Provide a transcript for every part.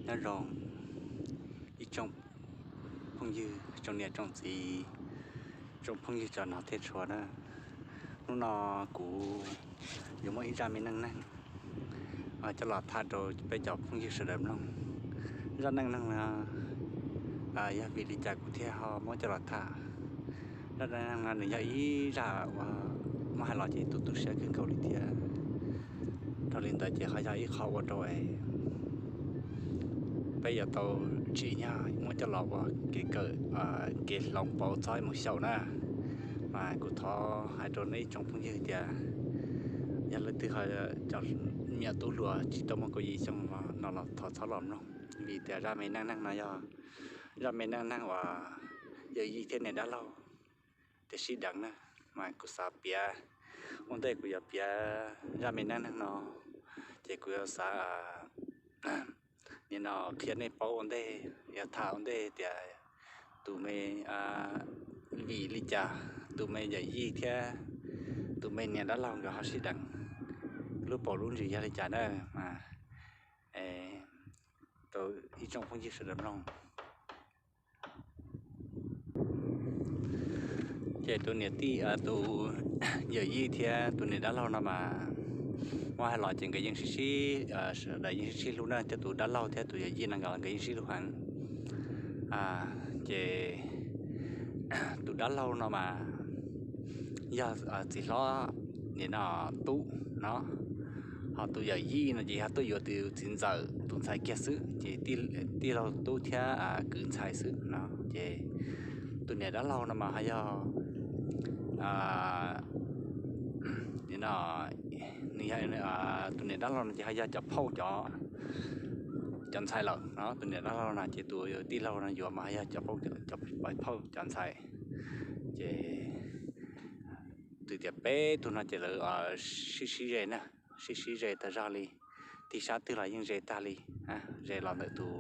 Nyob zoo ib tsoom phooj ywg, tsoom niam tsoom txiv, tsoom phooj ywg cov nov thiab tshuav na. Hnub no kuv yuav muaj ib zaj me neej neeg coj los tham rau peb cov phooj ywg sawv daws mloog. Zaj neej neeg no yog vim li cas kuv thiaj ho muab coj los tham? Zaj neej neeg no nws yog ib zaj uas muab hais los ces tu tu siab kawg nkaus li thiab. Dhau li ntawd ces ho yog ib qho ua rau es peb yuav tau tsim nyog muab coj los ua kev kawm, kev hloov pauv txhob mus xyaum na. Mas kuv thov hais rau nej ib tsoom phooj ywg tias yog leej twg ho cov me nyuam tub hluas tsis tau muaj kaum yim xyoo no los thov txhob los mloog, vim tias zaj me neej neeg no yog zaj me neej neeg uas yawm yij thiab niam dab laug tias sib deev na. Mas kuv xav piav, ua ntej kuv yuav piav zaj me neej neeg no ces kuv yuav xav nim no qhia nej paub ua ntej, yuav tham ua ntej tias tus me, vim li cas tus me yawm yij thiab tus me niam dab laug nkawd ho sib deev, lub paus lub ntsis yog li cas na. Mas rau ib tsoom phooj ywg sawv daws mloog. Ces tus niam tij, tus yawm yij thiab tus niam dab laug no mas muab hais los ces nkawd yeej sib sib, sawv daws yeej sib sib hlub na, thiab tus dab laug thiab tus yawm yij no nkawd yeej sib hlub heev. Ces tus dab laug no mas yog txiv hlob nim no tub no, ho tus yawm yij no ces yog tuaj yuav tus txiv ntxawm tus ntxhais kiag xwb, ces tij laug tub thiab kwv ntxhais xwb no. Ces tus niam dab laug no mas ho yog, nws, tus niam dab laug no ces ho yog cov phauj cov ntxhais lawm no. Tus niam dab laug no ces tus tij laug no yuav mas ho yog cov phauj cov ntxhais. Ces twb tias peb tug no ces lawv sib sib ze na, sib sib ze tag zog li, tig sab twg los yeej ze tag li. Ze los ntawm tus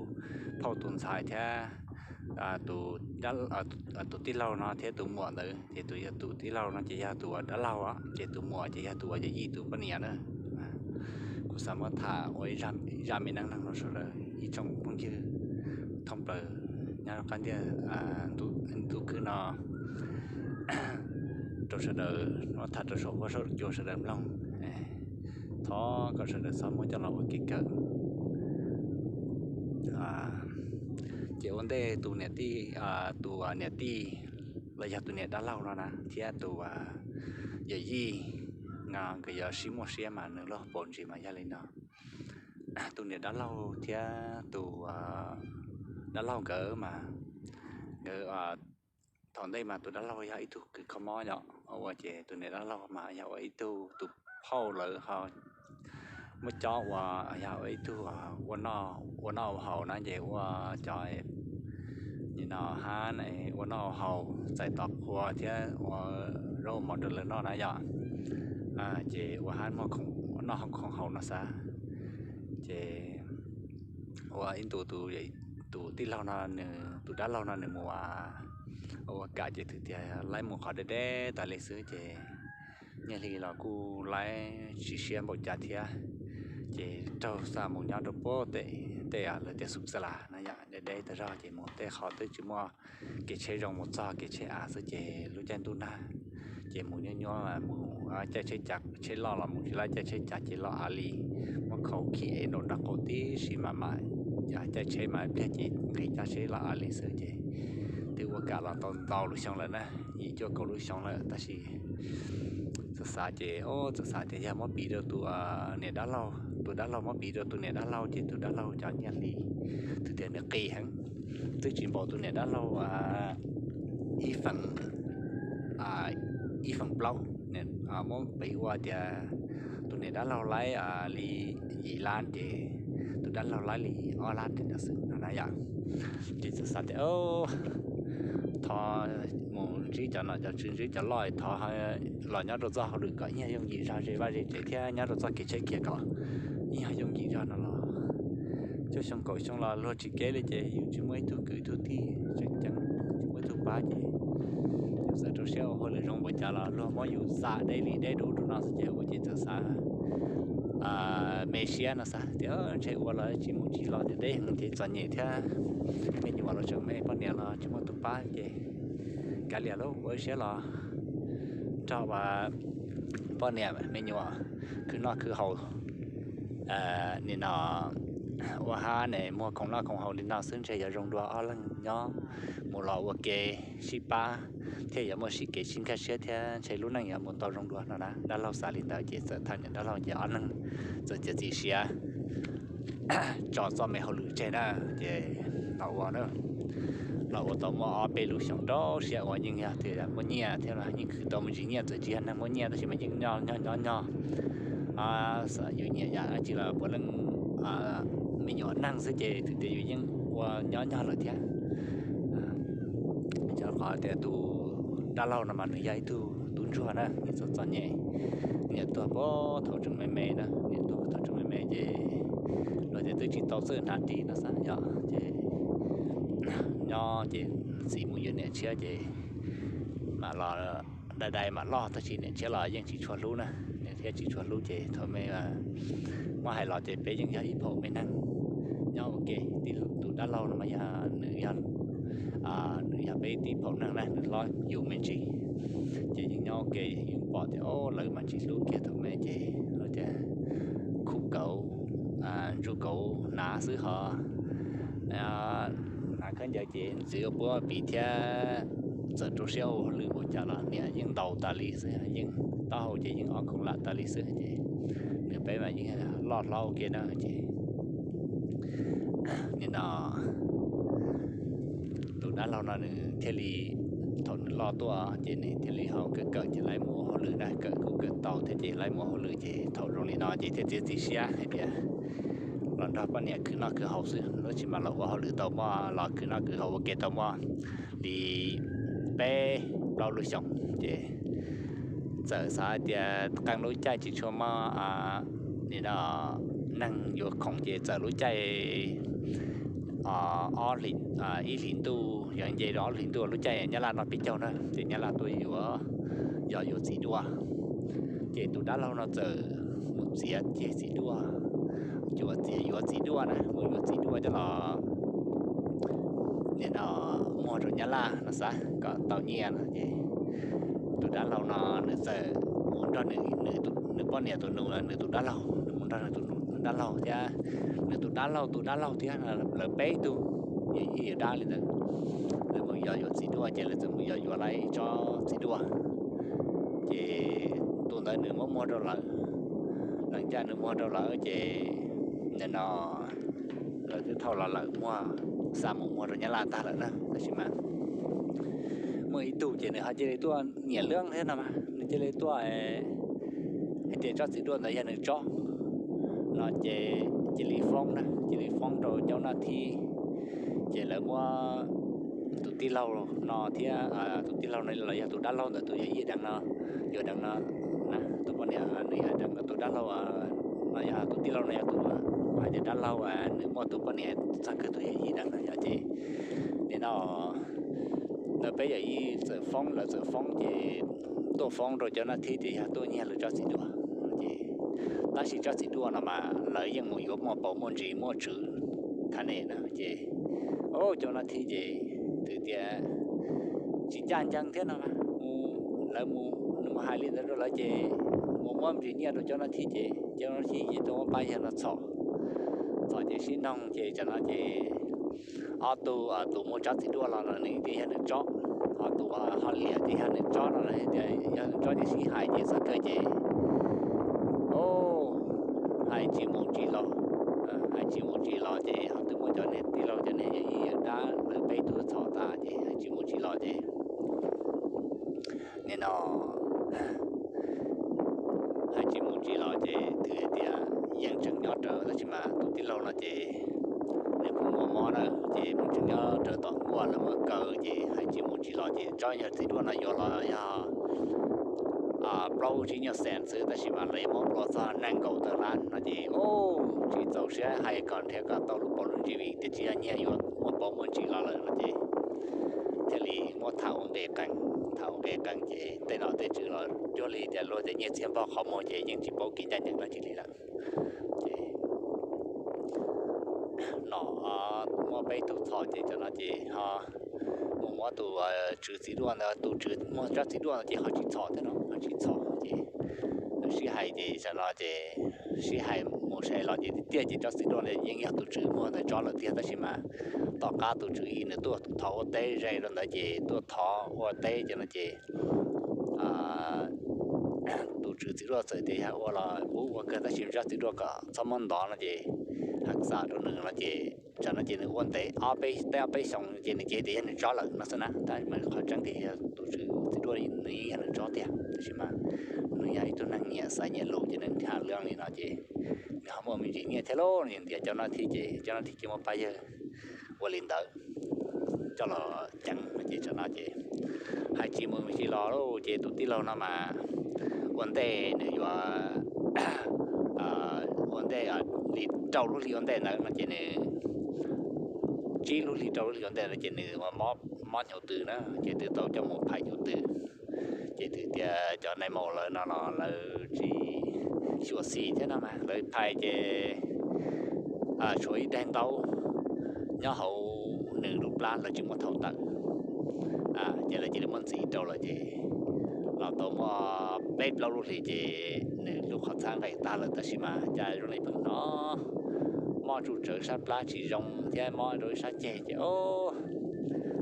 phauj tus ntxhais thiab tus tij laug no thiab tus muam ntawd, ces tus, tus tij laug no ces yog tus uas dab laug, ces tus muam ces yog tus uas yawm yij tus poj niam na. Kuv xav muab tham ua ib zaj me neej neeg no sawv daws ib tsoom phooj ywg thoob plaws nyob rau qab ntiaj teb no rau sawv daws, muab tham rau saum huab saum cua sawv daws mloog. Thov kom sawv daws txhob muab coj los ua kev kawm. Ces ua ntej tus niam tij, tus niam tij los yog tus niam dab laug no na thiab tus yawm yij no nkawd yuav sib muaj siab mas nws lub paus ntsis mas yog li no. Tus niam dab laug thiab tus dab laug nkawd mas nkawd, thaum ntej mas tus dab laug yog ib tug kws kho mob yom, ua ces tus niam dab laug mas yog ua ib tug tus phauj lawv ho muab cob ua, yog ua ib tug ua noj ua haus na, ces ua cov nim no hab ua noj ua haus txais tov qhua thiab ua zaub ua mov rau lawv noj na yom. Ces ua hab noj khoom haus no xav. Ces ua ib ntus tus tij laug no, tus dab laug no nws mus ua kam ces twb tias laib mus qhov deb deb tas li xwb ces nyiaj hli los kuj laib tsis siab npaum cas thiab. Ces raug xa mus nyob rau puag tej lawv tias Xub Xa Las no yom, deb deb tas zog ces mus tej qhov twb tsis muaj kev tsheb zoo, mus txog kev tsheb av xwb ces lub caij ntuj nag ces mus nyuaj nyuaj, mus caij tsheb cas tsheb loj los mus tsis laib, caij tsheb cas ces loj av li, muab khau khi es nraum nraub qaum tib si mas mam caij tsheb mas ib pliag ces nqis caj tsheb loj av li xwb ces twb ua kam los tau ntau lub xyoo lawm na, yim cuaj kaum lub xyoo lawm tab sis txawm xav ces, txawm xav tias yog muab piv rau tus niam dab laug, tus dab laug muab piv rau tus niam dab laug ces tus dab laug cov nyiaj hli twb tias nws qis heev, twb tsis npaum tus niam dab laug ib feem, ib feem plaub, muab piv ua tias tus niam dab laug laib li yim lab ces tus dab laug laib li ob lab li ntawd xwb no na yom. Ces txawm xav tias thov mus ntsib cov nom cov tswv, ntsib cov loj, thov los nyob rau txoj hauj lwm kom ib nyuag yooj yim zog ze vaj ze tsev thiab nyob rau txoj kev tsheb kiag kom ib nyuag yooj yim zog no los cuaj xyoo kaum xyoo los luag tsis kev li ces yus tsis muaj ib tug kwv ib tug tij tseem ceeb, tsis muaj ib tug pab ces yus txawm rau siab ua hauj lwm zoo npaum cas los luag muab yus xam deb li deb rau ub rau no xwb ces ua ces txawm xav me siab no xav tias ntshe ua los tsis mus tsis los tias deb heev ces txom nyem thiab, me nyuam los tseem me, poj niam los tsis muaj tus pab ces kav liam lauj, ua siab los nrog poj niam me nyuam khwv noj khwv haus, nim no ua hab ne muag khoom noj khoom haus li no xwb ntshe yuav zoo dua ob leeg nyob mus los ua ke sib pab thiab yuav muaj sib kev sib nkag siab thiab ntshe lub neej yuav mus tau zoo dua no na. Dab laug xav li ntawd ces txawm tham niam dab laug ces ob leeg txawm txiav txim siab tso txoj me hauj lwm tseg na, ces los ua na, los ua tau muaj ob peb lub xyoos rau siab uas yeej yog tias muaj nyiaj thiab los yeej khwv tau me ntsis nyiaj, txawm tsis yog neeg muaj nyiaj tab sis mas yeej nyob nyob nyob, xav yus nyiam yam dab tsi los puav leej me nyuam neeg xwb ces twb tias yus yeej ua nyob nyob lawm thiab. Cov qhov tias tus dab laug no mas nws yog ib tug tub ntsuag na, nws txom txom nyem, niam tuag puag thaum tseem me me na, niam tuag thaum tseem me me ces luag tias twb tsis tau txawj hnav ris no xav yog ces nyob ces txiv mus yuav niam tshiab ces mam los dai dai mam loj, tab sis niam tshiab los yeej tsis tshua hlub na, niam tshiab tsis tshua hlub ces thaum me muab hais los ces peb yeej yog ib phaum me neeg nyob ua ke. Tus dab laug no mas yog nws yog, nws yog peb tib phaum neeg na, nws hlob yus me ntsis ces yeej nyob ua ke, yeej pom tias lawv mas tsis hlub kiag thaum me ces tias khuj kauv, ntsuj kauv hnav xwb ho hnav khaub ncaws ces ntxiv ua puab pis thiab txawm rau siab ua hauj lwm ua cas los niam yeej ntaus tas li xwb, yeej taub hau ces yeej ob khoom lam tas li xwb ces nws peb mas yeej loj hlob ua ke na ces nim no tus dab laug no nws thiaj li, thaum nws loj tuaj ces nws thiaj li ho kawm kawm ces lawv mus ua hauj lwm na, kawm kuj kawm tau thiab ces lawv mus ua hauj lwm ces thaum zoo li no ces thiaj txiav txim siab hais tias los nrog poj niam khwv noj khwv haus xwb, tab sis mas los ua hauj lwm tau muaj, los khwv noj khwv haus ua ke tau muaj li peb plaub lub xyoos ces txawm xav hais tias qee lub caij tsis tshua muaj nim no neeg yuav khoom ces txawm lub caij ib hlis ntuj, yog nce rau ob hlis ntuj lub caij Nyab Laj noj peb caug na ces Nyab Laj tuaj yuav, yog yuav txiv duaj. Ces tus dab laug no txawm mus txiav ceg txiv duaj, yuav txiav yuav txiv duaj na, mus yuav txiv duaj coj los nim no muag rau Nyab Laj no xav kom tau nyiaj no ces tus dab laug no nws txawm mus nrog nws poj niam tus nus, nws tus dab laug, nws mus nrog nws tus dab laug thiab nws tus dab laug tus dab laug thiab lawv peb tug yawm yij yawm dab li ntawd, lawv mus yos yuav txiv duaj ces lawv txawm mus yos yuav lawv ib tsob txiv duaj ces tus ntawd nws muab muag rau lawv, lawv ncaj nws muag rau lawv ces nim no lawv twb thauj los lawm muag, xa mus muag rau Nyab Laj tag lawm na, tab sis mas muaj ib tug ces nws ho cia li tuaj nyiam lwj thiab no mas nws cia li tuaj hais tias tsob txiv duaj ntawd yog nws tsob no ces cia li foob na, cia li foob rau cov naj thib ces lawv muab tus tij laug no thiab, tus tij laug no los yog tus dab laug ntawd tus yawm yij deev no, yawm deev no, tus poj niam nws yawm deev no tus dab laug no yog tus tij laug no yog tus hais tias dab laug nws muaj tus poj niam txog kawg tus yawm yij deev no yog ces nim no lawv peb yawm yij txawm foob, lawv txawm foob ces tuaj foob rau cov naj thib tias yog tuaj nyiag lawv tsob txiv duaj ces tab sis tsob txiv duaj no mas lawv yeej mus yuav muaj paus muaj ntsis muaj tswv thav ne na ces cov naj thib ces twb tias tsis ncaj ncees thiab no mas mus, lawv mus, nws mus hais li ntawd rau lawv ces mus muab ntsis nyiaj rau cov naj thib ces cov naj thib ces tuaj muab pab yawg no txhom, txhom ces sib noog ces tam no ces ob tug, tus muag tsob txiv duaj los no nws tias yog nws tsob, ho tus ho liam tias yog nws tsob no los tias yog nws tsob ces sib hais ces txog kawg ces hais tsis mus tsis los, hais tsis mus tsis los ces ho twb muab cov niag tij laug cov niag yawm yij yawm dab lawv peb tug txhom tas ces hais tsis mus tsis los ces nim no hais tsis mus tsis los ces twb tias yeej tseem nyob rawv tab sis mas tus tij laug no ces nws kuj muaj mob na ces nws tseem nyob rawv tom nkuaj lawv muab kaw ces hais tsis mus tsis los ces tsob yog txiv duaj no yuav los yog plaub tsib nyuag xees xwb tab sis mas lawv yuav muab plua txog nees nkaum tawm lab no ces tsis txaus siab hais kom nrhiav kom tau lub paus lub ntsis vim tias tsis yog nyiag yuav muaj paus muaj ntsis los lawm no ces thiaj li muab tham ua nqe qees, tham ua nqe qees ces tej nom tej tswv los cuag li tias luag tias nyiaj txiag npog qhov muag ces yeej tsis paub kev ncaj ncees dab tsi li lawm ces no muab peb tug txhom ces cov no ces ho mus muab tus tswv txiv duaj ntawd, tus tswv muag tsob txiv duaj ntawd ces ho tsis txhom thiab no, ho tsis txhom ces sib hais ces tam no ces sib hais mus sib hais los ces tiag tiag ces tsob txiv duaj ntawd yeej yog tus tswv muag ntawd tsob lawm tiag, tab sis mas tom qab tus tswv ib nws tuaj thov ua teb ze rau ntawd ces tuaj thov ua teb ces no ces tus tswv txiv duaj txawm tias yog ua los kuv ua kawg tab sis tsob txiv duaj kom txhob muab ntov no ces hais xam rau nws no ces tam no ces nws ua ntev ob peb, teb ob peb xyoos ces nws cia tias yog nws tsob lawm no xwb na, tab sis mas qhov tseeb tias yog tus tswv txiv duaj nws yeej yog nws tsob tiag, tab sis mas nws yog ib tug neeg nyiam xaiv nyiam lus ces nws tham lus li no ces nws ho muaj me ntsis nyiaj thiab lauj, nws ntiav cov no thiab ces cov no thiab ces muaj pab yawg ua li ntawd coj los ceev no ces tam no ces hais tsis mus tsis los lauj ces tus tij laug no mas ua ntej nws yuav ua ntej li rau lub hli ua ntej ntawd no ces nws, tsib lub hli rau lub hli ua ntej ntawd ces nws ua mob hnyuv tws na, ces twb tau coj mus phais hnyuv tws. Ces twb tias cov nais maum lawv no los lawv tsis xyuam xim thiab no mas lawv phais ces tshuav ib daim ntaub nyob hauv nws lub plab lawv tsis muab thau tawm. Ces lawv cia li muab ntxiv rau lawm ces los tau muaj peb plaub lub hlis ces nws lub qhov txhab nqaim tag lawm tab sis mas cas zoo li pheej hnov mob tsuj tsawv sab plab tsis zoo thiab mob rau ib sab ceg ces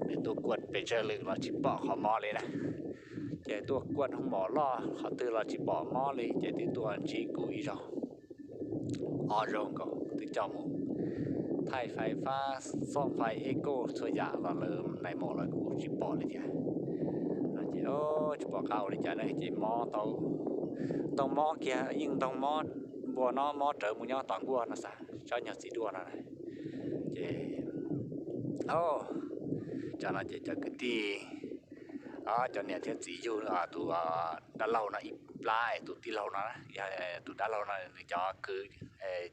nws tuaj kuaj pes tsawg lwm los tsis pom qhov mob li na. Ces tuaj kuaj hoob mos loj qhov twg los tsis pom mob li ces twb tuaj ntsib kuv ib zaug ob zaug nkaus twb coj mus thaij fais fab xoj fais ej kauj txhua yam los lawv nais maum lawv kuj tsis pom li thiab. Ces tsis pom qab ua li cas ne ces mob tau ntoo mob kiag yeej ntoo mob npua no mob rawv mus nyob tom nkuaj no xav tsob nyuag txiv duaj no ces tam no ces cov kwv tij, cov niam thiab txiv yug tus dab laug no ib plab es tus tij laug no, tus dab laug no nws cov kwv,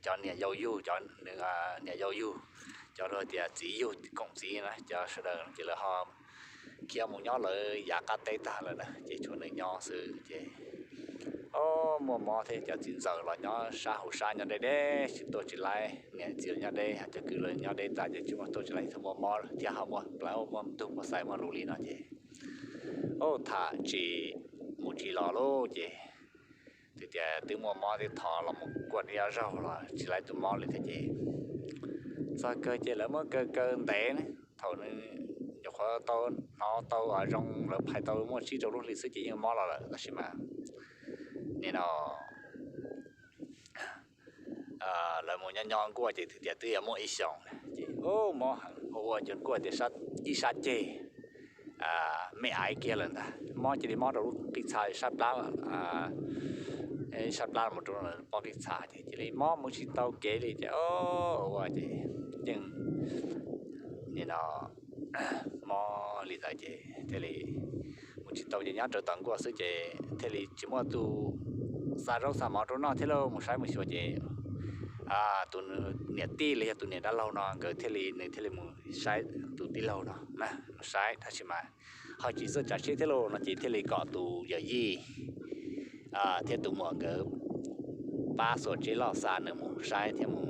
cov niam yau yug, cov niam yau yug, cov luag tias txiv yug koom txiv na cov sawv daws ces lawv ho khiav mus nyob lawv yav qab teb tag lawm na ces tshuav nws nyob xwb ces muaj mob thiab cov txiv ntxawm los nyob sab hauv sab nyob deb deb tsis tuaj tsis laib, niam txiv los nyob deb cov kwv los nyob deb tas ces tsis muaj tuaj tsis laib thaum muaj mob thiab ho muaj plawv muaj tug muaj xaiv muaj lus li no ces tham tsis mus tsis los lauj ces twb tias twb muaj mob twb thov los mus kuaj ib ob zaug los tsis laib tus mob li thiab ces txog kawg ces lawv muab kaw kaw ntev ne thaum nws nyuam qhuav tau hnov tau zoo lawv phais tau muaj tsib rau lub hli xwb ces yeej mob los lawm tab sis mas nim no lawv mus nyob nyob nkuaj ces twb tias twb yuav muaj ib xyoos ces mob heev ua ua ces kuaj tias ib sab ceg me aiv kiag lawm ntag, mob cia li mob rau lub qij txha sab plab, sab plab mus rau pob qij txha ces cia li mob mus tsis tau kev li ces ua ces yeej nim no mob li ntawd ces thiaj li mus tsis tau ces nyob raws tom nkuaj xwb ces thiaj li tsis muaj tus xa zaub xa mov rau noj thiab lauj, mus saib mus xyuas ces tus niam tij los yog tus niam dab laug no nkawd thiaj li, nws thiaj li mus saib tus tij laug no, mus saib tab sis mas ho tsis txawj tsav tsheb thiab lauj no ces thiaj li kom tus yawm yij thiab tus muam nkawd pab xuas tsheb loj xa nws mus saib thiab mus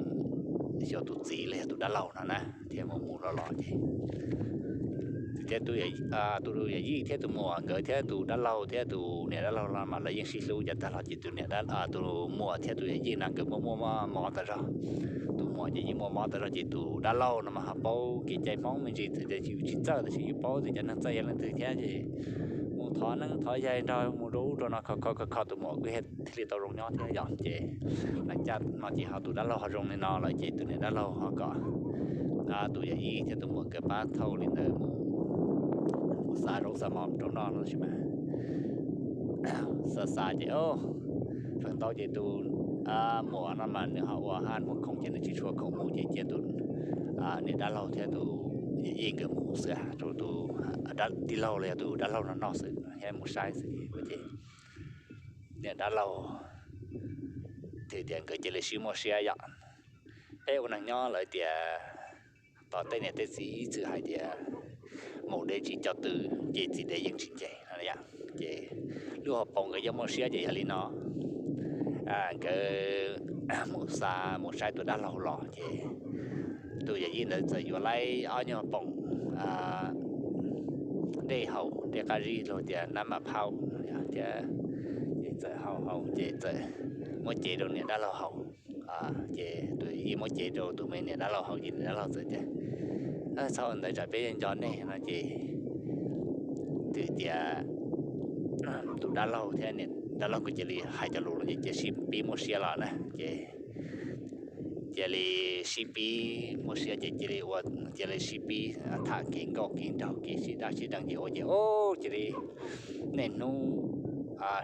xyuas tus txiv los yog tus dab laug no na, thiab mus mus los los ces thiab tus yawm yij thiab tus muam nkawd thiab tus dab laug thiab tus niam dab laug no mas lawv yeej sib hlub ces tag los ces tus niam, tus muam thiab tus yawm yij no nkawd muaj muaj mob tas zog. Tus muam ces yeej muaj mob tas zog ces tus dab laug no mas ho paub kev cai Hmoob me ntsis txawm tias tsis txawj tab sis yeej paub tias cov neeg txawj yog leej twg thiab ces mus thov neeb thov yaig nrog mus rau ub rau no kho kho kho kho tus muam kuj thiaj li tau zoo nyob thiab yom ces no ces ho tus dab laug ho zoo li no lawm ces tus niam dab laug ho kom tus yawm yij thiab tus muam nkawd pab thauj li ntawd mus xa zaub xa mov rau noj no tab sis mas xav xav ces feem ntau ces tus muam no mas nws ho ua haj muaj khoom ces nws tsis tshua khoom mus ces cia tus niam dab laug thiab tus yawm yij nkawd mus xwb, tus tij laug los yog tus dab laug no noj xwb thiab mus saib xwb ces niam dab laug thiaj tias nkawd cia li sib muaj siab yom. Peb ua neeg nyob lawv tias tos tej niam tej txiv ib txwm hais tias maum dev tsis coj tw, ces txiv dev yeej tsis nce no. Ces lub hauv paus nkawd yeej muaj siab ces yog li no nkawd mus xa mus saib tus dab laug los ces tus yawm yij ntawd txawm yuav laib ob nyuag poom dej haus, dej qab zib los tias nab mas phauj thiab, ces txawm haus haus ces txawm muab cev rau niam dab laug haus. Ces tus yij muab cev rau tus me niam dab laug haus ces niam dab laug txawm tias, Txhob ua ntawd, tsam peb nco nej no. Ces twb tias tus dab laug thiab niam dab laug nkawd cia li hais cov lus no ces cia sib pib muab siab los na. Ces cia li sib pib muab siab ces cia li ua, cia li sib pib tham kev nkauj kev nraug kev sib daj sib deev ces ua ces ub cia li niaj hnub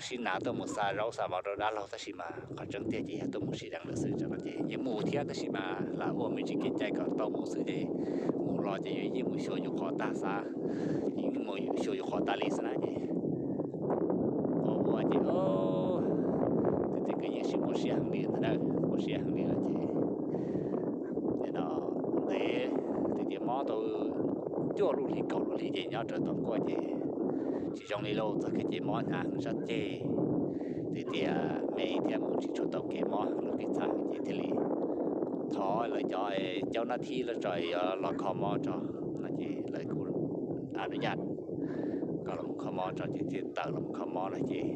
sib nav tuaj mus xa zaub xa mov rau dab laug tab sis mas qhov tseeb tiag ces yog tuaj mus sib deev lawm xwb. Ces yeej mus thiab tab sis mas lam ua me ntsis kev cai kom tau mus xwb ces mus los ces yuav yeej mus xyuas yus qhov tag xav, yeej mus xyuas yus qhov tas li xwb na. Ces ua ua ces ub, twb tias nkawd yeej sib muab siab heev li ntag na, muab siab heev li lawm ces nim no ntev, twb tias mob tau cuaj lub hlis kaum lub hlis ces nyob rau tom nkuaj ces tsis zoo li lauj, txoj kev ces mob hnyav heev sab ceg. Twb tias me thiab mus tsis tshua tau kev, mob heev lub kev txhaj ces thiaj li thov lawv cov caub nab thib lawv tso yuav los kho mob tso no ces lawv kuj a nws yaj koj los kho mob tso ces thiaj tawm los kho mob no ces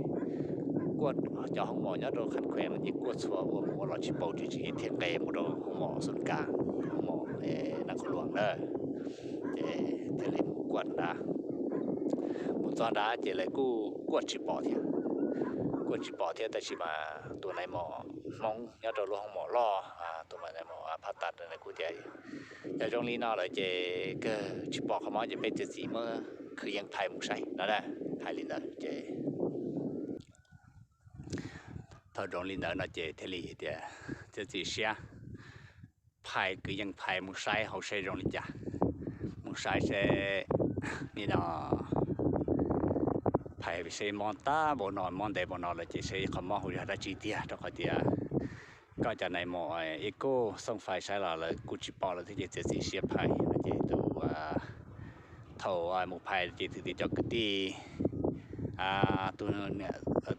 kuaj cov hoob mom nyob rau Kham Khuev no ces kuaj txhua ua mus ua los tsis paub tsis tsis thiaj nqes mus rau hoob mom Xus Kas, hoob mom Naj Qhua Luam na. Ces thiaj li mus kuaj nrad, mus txog nrad ces lawv kuj kuaj tsis pom thiab, kuaj tsis pom thiab tab sis mas tus nais maum Hmoob nyob rau lub hoob mom loj, tus nais maum Phaj Tas lawv kuj tias yog zoo li no lawm ces kawg tsis pom qhov mob ces peb txiav txim muab khwv yees phais mus saib no na, hais li ntawd ces thaum zoo li ntawd no ces thiaj li tias txiav txim siab phais, kwv yees phais mus saib hauv seb zoo li cas, mus saib seb nim no phais seb mob tag npaum no, mob ntev npaum no lawm ces seb qhov mob hu yog dab tsi tiag, rau qhov tias koj cov nais maum Ib Kuj Xooj phais saib los lawv kuj tsis pom lawm thiab ces txiav txim siab phais no ces tus thaum mus phais ces twb tias cov kwv tij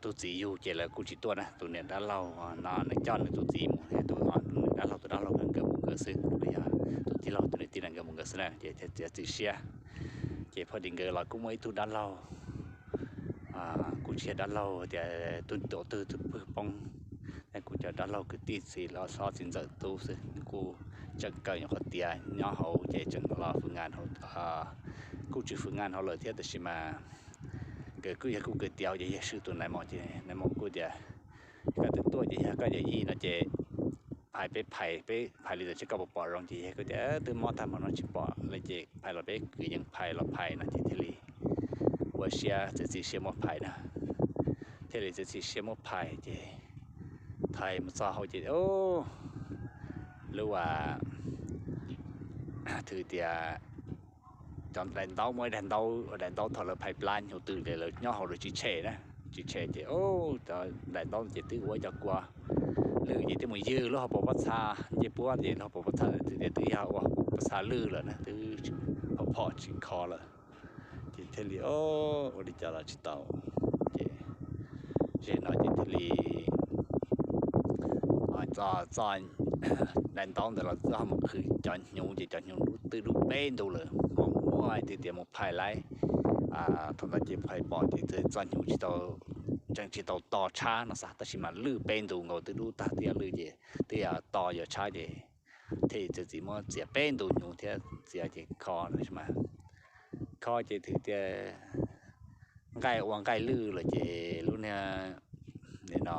tus txiv yug ces lawv kuj tsis tuaj na, tus niam dab laug no nws coj nws tus txiv mus, tus niam dab laug tus dab laug nkawd mus nkawd xwb, yog tus tij laug tus niam tij nkawd mus nkawd xwb na ces txiav txim siab. Ces phaj dis nkawd los kuj muaj ib tug dab laug, kuj tsis yog dab laug tias tus twg tus pw poob, kuj cov dab laug kwv tij txiv los xob txiv ntxawm tub xwb, kuj tseem kawm nyuam qhuav tiav nyob hauv ces tseem los fwm ngas hauv, kuj tsis fwm ngas hauv lawm thiab tab sis mas nkawd kuj yog kuj kwv tij ces yog swm tus nais maum ces nais maum kuj tias koj twb tuaj ces yog koj yawm yij no ces phais peb phais peb phais li ntawd seb koj puas pom zoo ces yog koj tias twb mob tag npaum no tsis pom li ces phais los peb kwv yees phais los phais no ces thiaj li ua siab txiav txim siab muab phais na, thiaj li txiav txim siab muab phais ces thaum mus txog hauv ces lub a thwm tias cov daim ntaub, muaj ib daim ntaub, daim ntaub thaum lawv phais plab hnyuv twm ces lawv nyob hauv lawv tsis tshem na, tsis tshem ces cov daim ntaub ces twb ua cov kua lwj ces twb mus ywg lub hauv paus pob txha, ncej puab ces lub hauv paus pob txha twb tias twb yog ua hauv paus pob txha lwj lawm na, twb hauv phom tsis kho lawm. Ces thiaj li ua li cas los tsis tau, ces ze no ces thiaj li txoj daim ntaub ntawd los txoj mus qhwv cov hnyuv ces cov hnyuv twb dub peb ntu lawm, hmoov muaj twb tias mus phais laib. Thaum ntawd ces phais pom ces txoj hnyuv tsis tau, tseem tsis tau to tshab no xav, tab sis mas lwj peb ntu nkaus twb dub tag tiaj lwj ces twb yog to yuav tshab ces thiaj li txiav txim muab txiav peb ntu hnyuv thiab txiav ces kho mas, kho ces twb tias nqaij ua nqaij lwj lawm ces lub niag no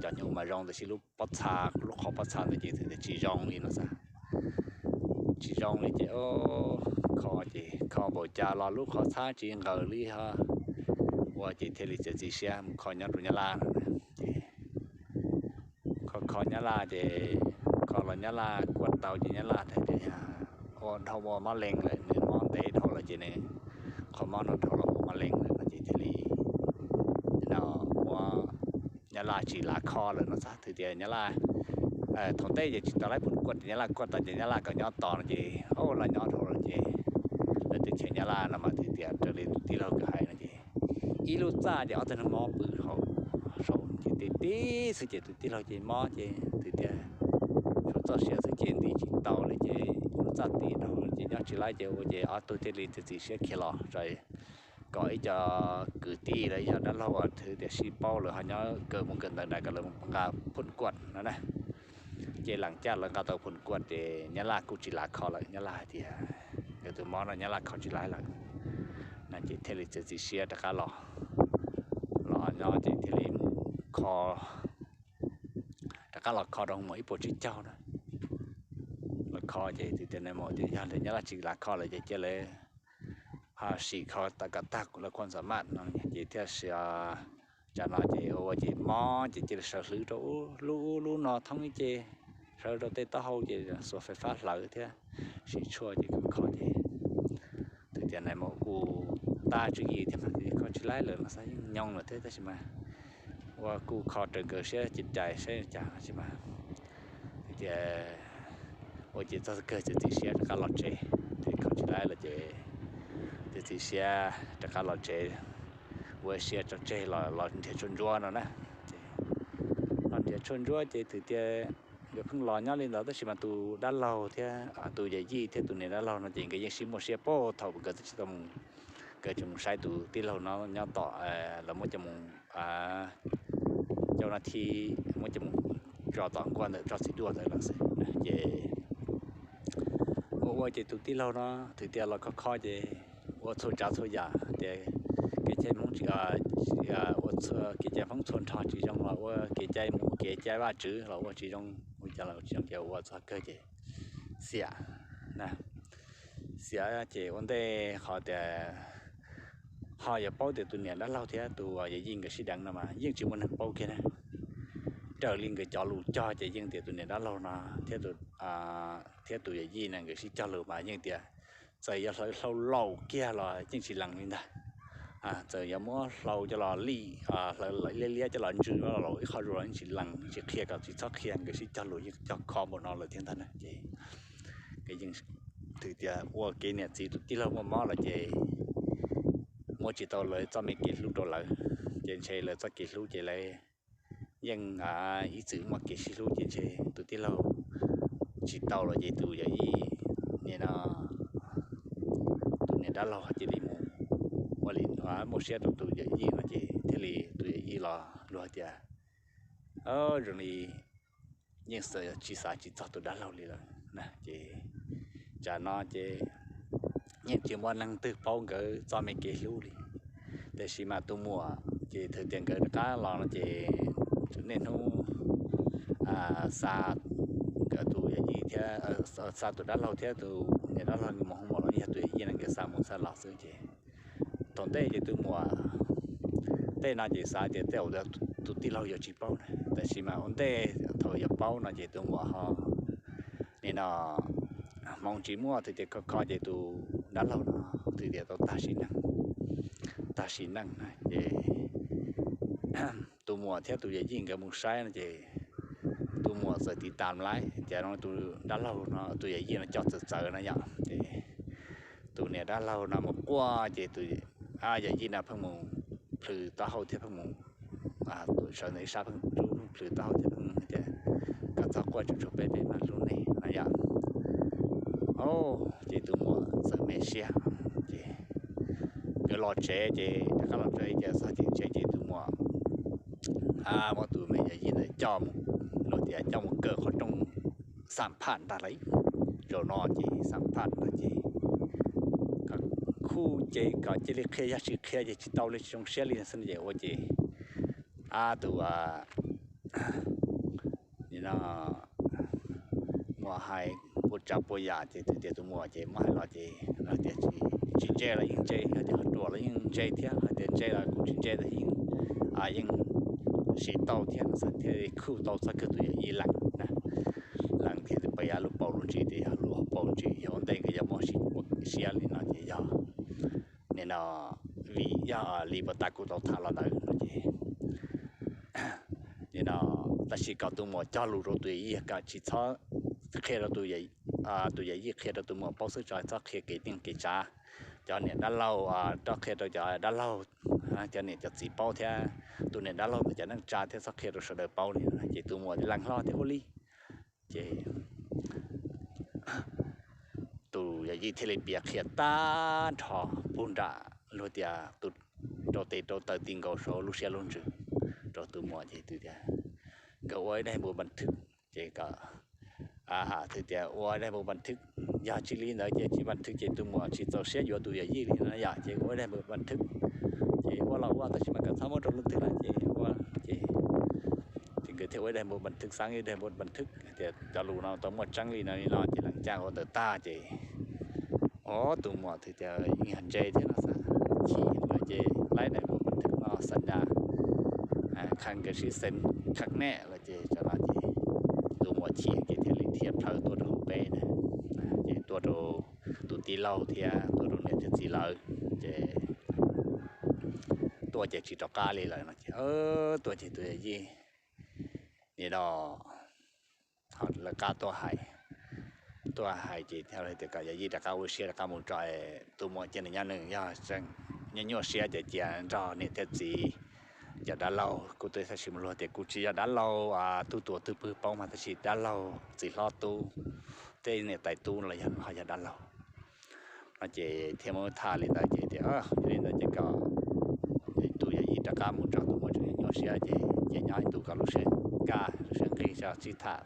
cov hnyuv mas zoo tab sis lub pob txha, lub qhov pob txha ntawd ces twb tias tsis zoo li no xav, tsis zoo li ces kho ces kho npaum cas los lub qhov txhab tsis nqaws li ho, ua ces thiaj li txiav txim siab mus kho nyob rau Nyab Laj no ces kho kho Nyab Laj ces kho los Nyab Laj kuaj tau ces Nyab Laj hais tias ua dhau ua mob lees lawm, nws mob ntev dhau lawm ces nws qhov mob no dhau los ua mob lees lawm no ces thiaj li no ua Nyab Laj tsis lav kho lawm no xav, twb tias Nyab Laj thaum ntej ces tsis tau laib pum kuaj, Nyab Laj kuaj tau ces Nyab Laj kom nyob tos no ces ua los nyob dhau lawm ces lawv twb cheem Nyab Laj no mas twb tias raws li tus tij laug kawg hais no ces ib lub txaj ces ob tug neeg mob pw hauv saum ces tib tib xwb ces tus tij laug ces mob ces twb tias tsuas txoj sia xwb ces nti tsis tau li ces txaj tim no ces nyob tsis laib ces ua ces ob tug thiaj li txiav txim siab khiav los tso, kom ib co kwv tij los ib co dab laug uas twb tias sib paub lawm ho nyob kawm mus kawm ntawv nrad kom lawv nqa phun kuaj no na. Ces lees caj lawv nqa tau phun kuaj ces Nyab Laj kuj tsis lav kho lawm, Nyab Laj hais tias nkawd tus mob no Nyab Laj kho tsis laib lawm no ces thiaj li txiav txim siab rov qab los, los nyob ces thiaj li mus kho, rov qab los kho rau mus ib puas tsib caug na. Los kho ces tus tias nws mus tias yog lawv Nyab Laj tsis lav kho lawm ces cia lawv ho sim kho kom tag lawv khuam xam maj no ces thiaj sia tsam no ces ua ces mob ces cia li sawv hlwv rau lub ub lub no thoob ib ce, sawv rau tej taub hau ces xuas fais fab hlawv thiab sim tshuaj ces kho kho ces tus tias nws mus kuj tab tswv yim thiab mas kho tsis laib lawm los xav yeej nyob lawm thiab tab sis mas ua kuj kho raws nkawd siab ces cais saib cas tab sis mas tus tias ua ces txog kawg txiav txim siab rov qab los tsev, ces kho tsis laib lawm ces txiav txim siab rov qab los tsev, ua siab tso tseg los los nrhiav tshuaj ntsuab no na. Ces los nrhiav tshuaj ntsuab ces tus tias nkawd pheej los nyob li ntawd tab sis mas tus dab laug thiab tus yawm yij thiab tus niam dab laug no ces nkawd yeej sib muaj siab puag thaum nkawd twb tsis tau mus, nkawd tsis mus saib tus tij laug no nyob tom, lawv muab coj mus, coj no thi, muab coj mus tso tom nkuaj ntawm tsob txiv duaj ntawd lawm xwb ces ua ua ces tus tij laug no tus tias los kho kho ces ua txhua tsav txhua yam tias kev cai Hmoob tsis, ua kev cai Hmoob txhua nrho tsis zoo los ua kev cai mus kev cai Vajtswv los ua tsis zoo, ua cas los tsis zoo ces ua txog kawg ces xiam na, xiam ces ua ntej qhov tias ho yuav paub tias tus niam dab laug thiab tus yawm yij nkawd sib deev no mas yeej tsis muaj neeg paub kiag na. Raws li nkawd cov lus cog ces yeej tias tus niam dab laug no thiab tus yawm yij no nkawd sib cog lus mas yeej tias txawm yuav hlawv hlau laus kiag los yeej tsis lees li ntag. Txawm yuav muab hlau coj los lij hlawv liab liab coj los ntsw los ib qho zus los yeej tsis lees, yeej tsis qhia kom tsis txhob qhia, nkawd sib cog lus yeej cog kho npaum no lawm thiab ntag na ces nkawd yeej thwm tias ua kev niam txiv tus tij laug muaj mob lawm ces muab tsis tau lawv txoj me kev hlub rau lawv, ces ntshe lawv txoj kev hlub ces lawv yeej ib txwm muaj kev sib hlub ces ntshe tus tij laug tsis tau los ces tus yawm yij nim no tus niam dab laug cia li mus ua li muaj siab rau tus yawm yij no ces thiaj li tus yawm yij los luag tias zoo li yeej tsis xav tsis txog tus dab laug li lawm na ces tsam no ces yeej tsis muaj neeg twg paub nkawd txoj me kev hlub li. Tiam sis mas tus muam ces thaum tias nkawd rov qab los no ces niaj hnub xa nkawd tus yawm yij thiab xa tus dab laug thiab tus niam dab laug nkawd mus hoo maum los yog tus yawm yij no nkawd xa mus xa los xwb ces thaum ntej ces tus muam tej no ces xav tias tej zaum tus tij laug yuav tsis paub na, tab sis mas ua ntej thaum yuav paub no ces tus muam ho nim no hmoov tsis muaj, thaum tias kho kho ces tus dab laug no thaum tias tau tag sim neej, tag sim neej na ces tus muam thiab tus yawm yij nkawd mus saib no ces tus muam txawm tiv tas lawm ces tus dab laug no tus yawm yij no coj txawv txawv no yom ces tus niam dab laug no mus quaj ces tus yawm yij no pheej mus plhws taub hau thiab pheej mus sawv ntawm ib sab pheej rub plhws taub hau thiab pheej tias kom txhob quaj tsuag tsuag peb, peb mam hlub nej no yom. Ces tus muam txawm me siab ces nkawd los tsev ces rov qab los tsev ces txog tim tsev ces tus muam muab tus me yawm yij ntawd coj mus, luag tias coj mus kaw qhov rooj xam phaj ntag lauj. Zaum no ces xam phaj ntag ces khuj ces kom cia li qhia, yog tsis qhia ces tsis tau li, tsis zoo siab li xwb ces ua ces ab tus muam hais puas tsav puas yam ces tus tias tus muam ces muab hais los ces tias tsis ntse los yeej ntse, hais tias ho ruam los yeej ntse thiab, hais tias ntse los kuj tsis ntse, yeej yeej siv tau thiab no xwb thiaj khuj tau txog kawg tus yawm yij lees na, lees thiab tus pab yav lub paus lub ntsis tias yog lub paus ntsis yog ua ntej nkawd yuav muaj sib siab li no ces yog nim no vim yog li puas tas kuv tau tham los ntawd no ces nim no tab sis kom tus muam cog lus rau tus yawm yij kom tsis txhob qhia rau tus yawm yij qhia rau tus muam paub xwb tso, txhob qhia kev neej kev tsav. Cov niam dab laug txhob qhia rau cov dab laug, cov niam cov txiv paub thiab tus niam dab laug ntawd cov neej tsa thiab txhob qhia rau sawv daws paub li. Ces tus muam lees hlo thiab ua li ces tus yawm yij thiaj li piav qhia tag nrho puag nram luag tias rau tes rau taw ti nkaus saum lub siab lub ntsws rau tus muam ces tias nkawd ua ib daim npua npas thwb ces kom tias ua ib daim npua npas thwb, yog tsis li ntawd ces tsis npas thwb ces tus muam tsis txaus siab yuav tus yawm yij li no yom, ces ua ib daim npua npas thwb. Ces ua los ua tab sis mas kom txhob muab rau leej twg lawm ces ua ces ces nkawd thiaj ua ib daim npua npas thwb, xab ib daim npua npas thwb tias cov lus no tau muaj tseeb li no li no ces leej twg ua ntawd tag ces o tus muam thiaj tias yeej yog ntse thiab no xav chim lawm ces laib daim npua npas thwb no xa nyas qha nkawd sib xeem khaj nej lawm ces tam no ces tus muam chim ces thiaj li dhia plhaw tuaj rau hauv peb na, ces tuaj rau tus tij laug thiab tuaj rau niam thiab txiv lawv ces tuaj ces tsis rov qab li lawm no ces tuaj ces tus yawm yij nim no lawv qab tuaj hais, tuaj hais ces thiaj tias kom yawm yij rov qab ua siab rov qab mus tso, tus muam cia nws nyob nws, yog tseem nyuaj nyuaj siab ces cia nrog niam thiab txiv cov dab laug. Kuv twb txhaj sis mus luag tias kuv tsis yog dab laug tub tuam twb pw poob mas tab sis dab laug txiv hlob tub, tej niam tais tub los yog ho yog dab laug no ces thiaj muab tham li ntawd ces tias yog li ntawd ces kom tus yawm yij rov qab mus tso, tus muam tseem nyuaj siab ces cia nyob ib ntus kom lub siab kaj lub siab nqig tso sib tham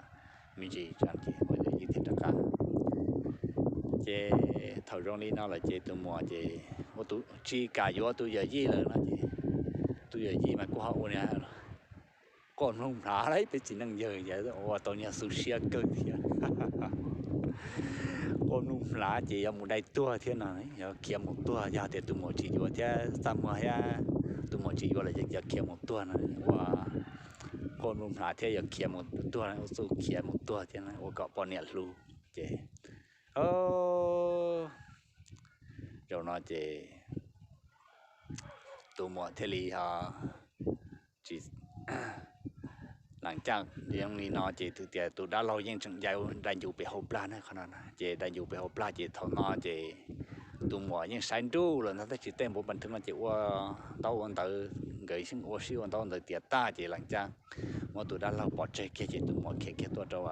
me ntsis ces ua yawm yij thiaj rov qab. Ces thaum zoo li no lawm ces tus muam ces ua tus tsis kam yuav tus yawm yij lawm no ces tus yawm yij mas kuj ho ua niag quaj mloog mlav li peb txiv neej yawg, ua tau niag xu siab kawg thiab. Quaj mloog mlav ces yuav mus dai tuag thiab no, yuav khiav mus tuag, yog tias tus muam tsis yuav thiab txaj muag thiab tus muam tsis yuav lawm ces yuav khiav mus tuag no, ua quaj mloog mlav thiab yuav khiav mus tuag, ua txuj khiav mus tuag thiab ua kom poj niam hlub ces zaum no ces tus muam thiaj li ho tsis lees caj li no ces tus tias tus dab laug yeej tseem ya dai ncu pem hauv plag na, qhov no ces dai ncu pem hauv plag ces thaum no ces tus muam yeej saib nruj lawm ntag, tab sis tej npua npas thwb no ces ua ntaub ua ntawv, nkawd yeej ua sib ua ntaub ua ntawv tiav tag ces lees caj muab tus dab laug pov tseg kiag ces tus muam khiav kiag tuaj rau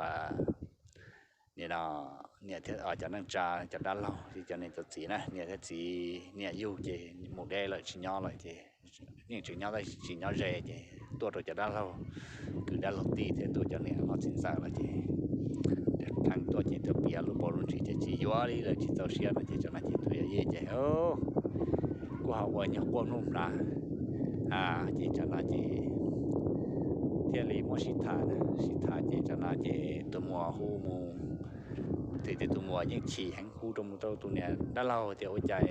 nim no niam thiab cov neej tsa, cov dab laug, cov niam cov txiv na, niam thiab txiv, niam yug ces mus deb lawm tsis nyob lawm ces yeej tseem nyob tab sis tsis nyob ze ces tuaj rau cov dab laug kwv dab laug tij thiab tuaj cov niam hlob txiv ntxawm lawm ces dheev tuaj ces tuaj piav lub paus lub ntsis ces tsis yuav li lawm, tsis txaus siab no ces tam no ces tus yawm yij ces kuj ho ua nyuag quaj mloog mlav ces tam no ces thiaj li muab sib tham, sib tham ces tam no ces tus muam hu mus, tias tus muam yeej chim heev hu rau mus rau tus niam dab laug tias ua cas